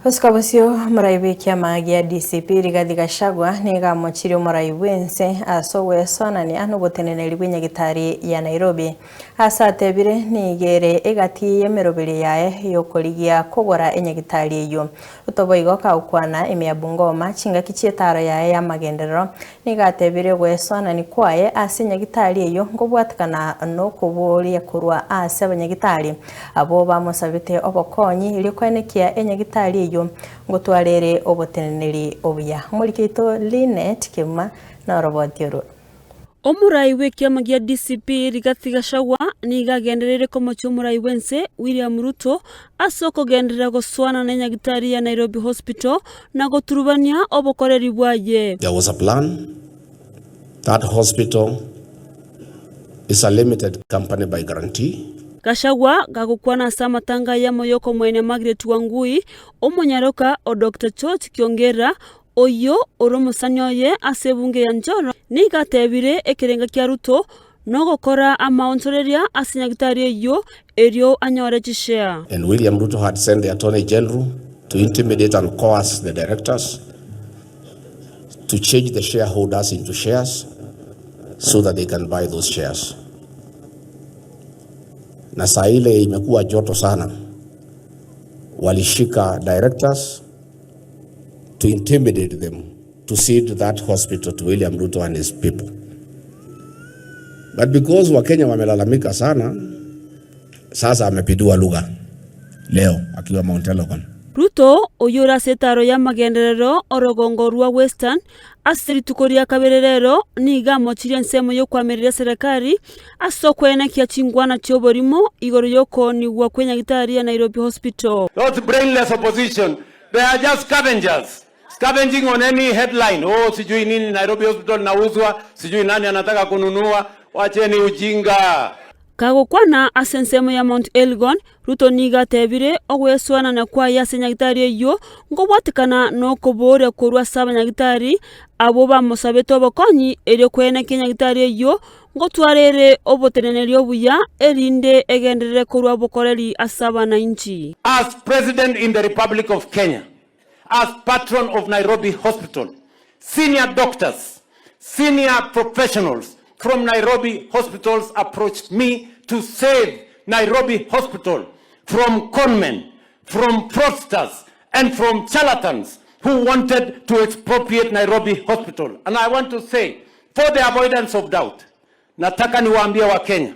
Gosika bosio omorai bw'ekiama gia DCP Rigathi Gachagua nigo amochirie omorai bw'ense ase ogwesoanania noboteneneri bw'enyagitari ya Nairobi. Ase atebire nigo ere egati y'emeroberio yaye y'okorigia kogora enyagitari eyio. Ruto boigo kagokwana ime ya Bungoma chingaki chi'etaro yaye y'amagenderero nigo atebire ogwesoanani kwaye ase enyagitari eyio nkobwatekana nokoboria korwa ase abanyagitari abwo bamosabete obokonyi erio koenekia enyagitari eyio ngotwara ere oboteneneri obuya. Omoriki oito Linet Kemuma noroboti orwo. Omorai bw'ekiama gia DCP Rigathi Gachagua nigo agendereire komochia omorai bw'ense William Ruto ase okogenderera gosoana na enyagitari ya Nairobi Hospital na goturubania obokoreri bwaye. There was a plan that hospital is a limited company by guarantee. Gachagua gagokwana ase amatanga ayamo y'okomoenia Margaret Wangui, omonyaroka o Doctor George Kiongera, Oyio ore omosani oye ase ebunge ya Njoro nigo atebire ekerenga kia Ruto nogokora amaonchoreria ase nyagitari eyio erio anyore chishare. And William Ruto had sent the Attorney General to intimidate and coerce the directors to change the shareholders into shares so that they can buy those shares. Na saa ile imekuwa joto sana, walishika directors to intimidate them to cede that hospital to William Ruto and his people. But because Wakenya wamelalamika sana, sasa amepindua lugha leo akiwa Mount Elgon. Ruto, oyio ore ase etaaro y'amagenderero orogongo rwa Western, ase rituko ria kabere rero nigo amochirie ensemo y'okoamereria eserekari ase okwenekia chingwana chi'oborimo igoro y'okoonigwa kw'enyagitari ya Nairobi Hospital. Those brainless opposition, they are just scavengers, scavenging on any headline, oh sijui nini Nairobi Hospital inauzwa, sijui nani anataka kununua, wacheni ujinga. Kagokwana ase ensemo ya Mount Elgon, Ruto nigo atebire ogwesoanana kwaye ase nyagitari eyio nkobwatekana nokobooria korwa ase abanyagitari abwo bamosabete obokonyi erio kwenekia nyagitari eyio ngotwara ere oboteneneri obuya erinde egenderere korwa obokoreri ase abanainchi. As President in the Republic of Kenya, as patron of Nairobi Hospital, senior doctors, senior professionals from Nairobi Hospitals approached me to save Nairobi Hospital from conmen, from fraudsters and from charlatans who wanted to expropriate Nairobi Hospital. And I want to say, for the avoidance of doubt, nataka niwaambie Wakenya,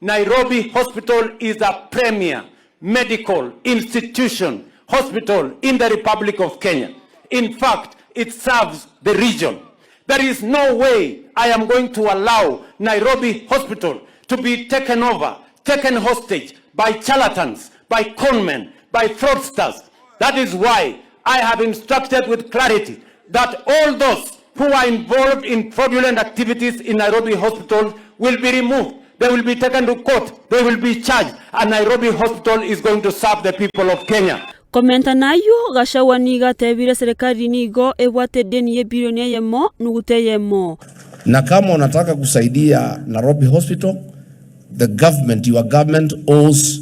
Nairobi Hospital is a premier medical institution hospital in the Republic of Kenya. In fact, it serves the region. There is no way I am going to allow Nairobi Hospital to be taken over, taken hostage by charlatans, by conmen, by fraudsters. That is why I have instructed with clarity that all those who are involved in fraudulent activities in Nairobi Hospital will be removed. They will be taken to court. They will be charged. And Nairobi Hospital is going to serve the people of Kenya. Komenta nayio, Gachagua nigo atebire serikali nigo ebwate edeni y'ebilioni eyemo nuguta eyemo. Na kama unataka kusaidia Nairobi Hospital, the government, your government owes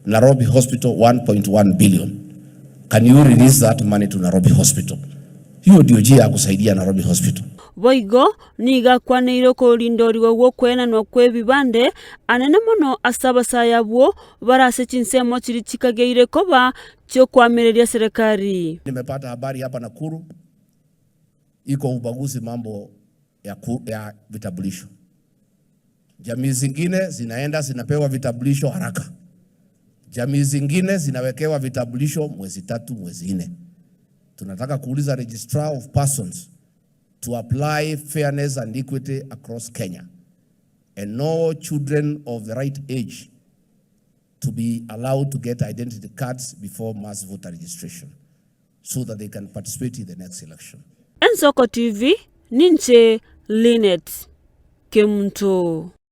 Nairobi Hospital 1.1 billion. Can you release that money to Nairobi Hospital? Hiyo ndio njia ya kusaidia Nairobi Hospital. Boigo nigo akwaneire okorindorigwa gw'okoenanwa kw'ebibande anene mono ase abasae abwo bare ase chinsemo chiria chikageire koba chi'okoamereria serikali. Nimepata habari hapa Nakuru iko ubaguzi mambo ya, ku, ya vitambulisho. Jamii zingine zinaenda zinapewa vitambulisho haraka, jamii zingine zinawekewa vitambulisho mwezi tatu, mwezi nne. Tunataka kuuliza Registrar of Persons to apply fairness and equity across Kenya and no children of the right age to be allowed to get identity cards before mass voter registration so that they can participate in the next election. Ensoko TV, ninche Linet Kemunto.